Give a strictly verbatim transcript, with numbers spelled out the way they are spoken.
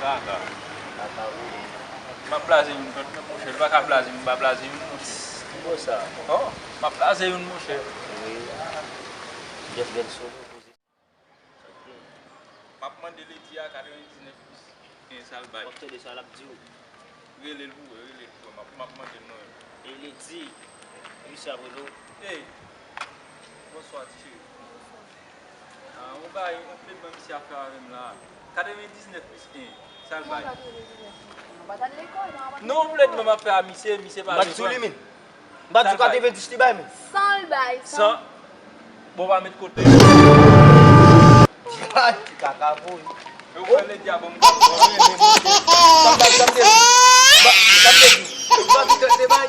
Kaka. Kaka, wi. M ap blaze youn kont mwen, monchè. Li pa ka blaze m, m pa blaze youn, monchè. Ki bò sa? Oh, m ap blaze youn, monchè. Wi. Jeff Benson, poze. M ap mande Lady a katrevendiznèf plis en, sa l bay. W ap tande sa l ap di w. Rele l pou wè, rele l pou wè. M ap, m ap mande l non. E Lady, misye ap rele w. Ey, bonswa, ti cheri. Ah, yon bagay, yon plèdman misye ap fè avè m la. Katrevendiznèf plis en, sa l bay. Non, yon plèdman m ap fè a misye, misye pa bezwen. M pa di w li, men. M pa di w katrevendis li bay, men. San l bay, san. San. Bon, pa met kote. Ay, ti kaka voye. Yo pran Lady a ban m kòb. Sa m bay, sa m te di. Ba, sa m te di. Ba, ki tèt te bay.